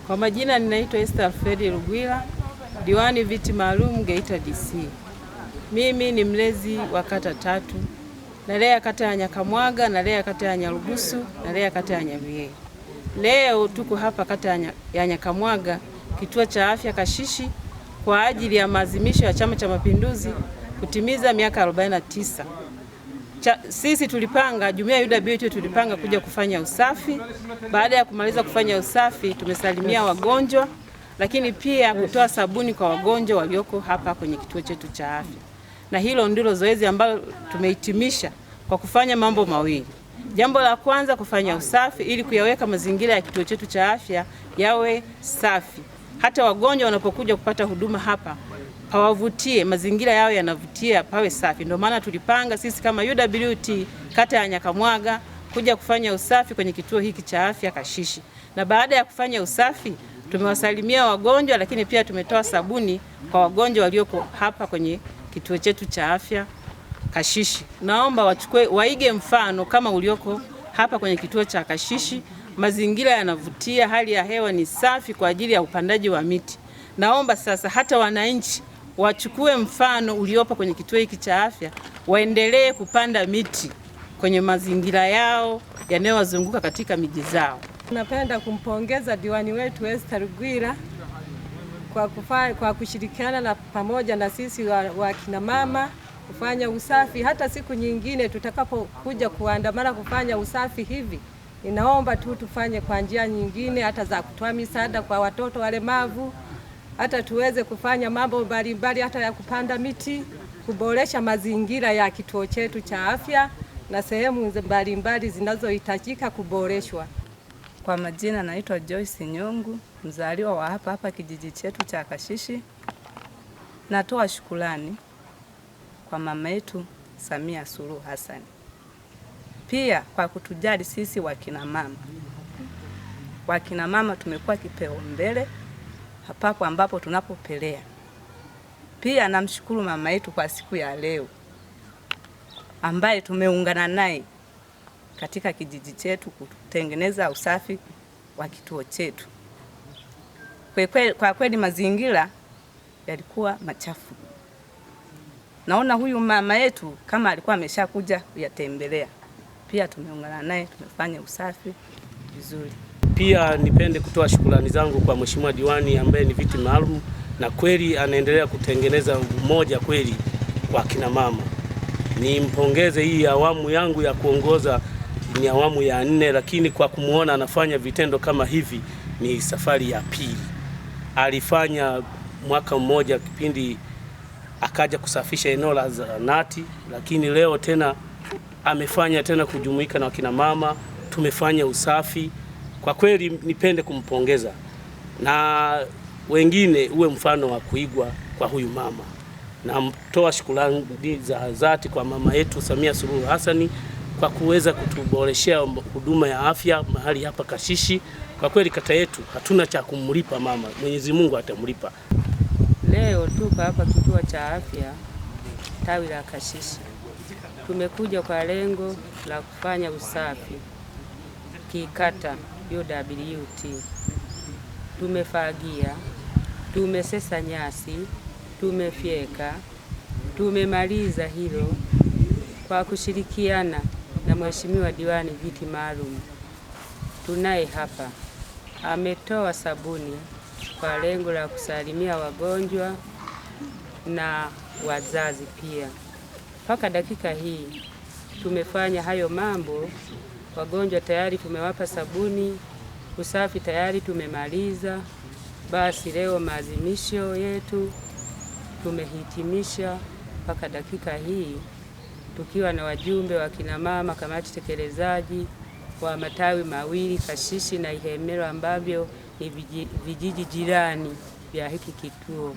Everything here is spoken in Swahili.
Kwa majina ninaitwa Esther Alfred Rugwila, diwani viti maalum Geita DC. Mimi ni mlezi wa kata tatu, nalea kata ya Nyakamwaga, nalea kata ya Nyarugusu, nalea kata ya Nyamiyei. Leo tuko hapa kata ya Nyakamwaga, kituo cha afya Kashishi kwa ajili ya maadhimisho ya Chama cha Mapinduzi kutimiza miaka 49. Sisi tulipanga, jumuiya ya UWT tulipanga kuja kufanya usafi. Baada ya kumaliza kufanya usafi, tumesalimia wagonjwa, lakini pia kutoa sabuni kwa wagonjwa walioko hapa kwenye kituo chetu cha afya, na hilo ndilo zoezi ambalo tumehitimisha kwa kufanya mambo mawili. Jambo la kwanza, kufanya usafi ili kuyaweka mazingira ya kituo chetu cha afya yawe safi, hata wagonjwa wanapokuja kupata huduma hapa pawavutie, mazingira yao yanavutia, pawe safi. Ndio maana tulipanga sisi kama UWT kata ya Nyakamwaga kuja kufanya usafi kwenye kituo hiki cha afya Kashishi, na baada ya kufanya usafi tumewasalimia wagonjwa, lakini pia tumetoa sabuni kwa wagonjwa walioko hapa kwenye kituo chetu cha afya Kashishi. Naomba wachukue, waige mfano kama ulioko hapa kwenye kituo cha Kashishi. Mazingira yanavutia, hali ya hewa ni safi kwa ajili ya upandaji wa miti. Naomba sasa hata wananchi wachukue mfano uliopo kwenye kituo hiki cha afya, waendelee kupanda miti kwenye mazingira yao yanayowazunguka katika miji zao. Napenda kumpongeza diwani wetu Esther Rugwira kwa kushirikiana na pamoja na sisi wa kina mama kufanya usafi. Hata siku nyingine tutakapokuja kuandamana kufanya usafi hivi, ninaomba tu tufanye kwa njia nyingine, hata za kutoa misaada kwa watoto walemavu, hata tuweze kufanya mambo mbalimbali, hata ya kupanda miti, kuboresha mazingira ya kituo chetu cha afya na sehemu mbalimbali zinazohitajika kuboreshwa. Kwa majina naitwa Joyce Nyungu, mzaliwa wa hapa hapa kijiji chetu cha Kashishi. Natoa shukrani kwa mama yetu Samia Suluhu Hassan, pia kwa kutujali sisi wakina mama. Wakina mama tumekuwa kipaumbele hapapo ambapo tunapopelea. Pia namshukuru mama yetu kwa siku ya leo ambaye tumeungana naye katika kijiji chetu kutengeneza usafi wa kituo chetu. Kwa kweli mazingira yalikuwa machafu. Naona huyu mama yetu kama alikuwa ameshakuja kuyatembelea. Pia tumeungana naye tumefanya usafi vizuri. Pia nipende kutoa shukrani zangu kwa Mheshimiwa diwani ambaye ni viti maalum na kweli anaendelea kutengeneza umoja kweli wa kina mama. Nimpongeze, hii awamu yangu ya kuongoza ni awamu ya 4, lakini kwa kumuona anafanya vitendo kama hivi ni safari ya pili. Alifanya mwaka mmoja kipindi akaja kusafisha eneo la zahanati, lakini leo tena amefanya tena kujumuika na wakina mama, tumefanya usafi. Kwa kweli nipende kumpongeza na wengine uwe mfano wa kuigwa kwa huyu mama. Namtoa shukrani za dhati kwa mama yetu Samia Suluhu Hassan kwa kuweza kutuboreshea huduma ya afya mahali hapa Kashishi. Kwa kweli kata yetu hatuna cha kumlipa mama, Mwenyezi Mungu atamlipa. Leo tuko hapa kituo cha afya tawi la Kashishi. Tumekuja kwa lengo la kufanya usafi kikata UWT. Tumefagia, tumesesa nyasi, tumefyeka, tumemaliza hilo kwa kushirikiana na Mheshimiwa diwani viti maalum tunaye hapa. Ametoa sabuni kwa lengo la kusalimia wagonjwa na wazazi pia. Mpaka dakika hii tumefanya hayo mambo. Wagonjwa tayari tumewapa sabuni, usafi tayari tumemaliza. Basi leo maadhimisho yetu tumehitimisha mpaka dakika hii tukiwa na wajumbe wa kina mama, kamati tekelezaji wa matawi mawili Kashishi na Ihemero ambavyo ni vijiji jirani vya hiki kituo.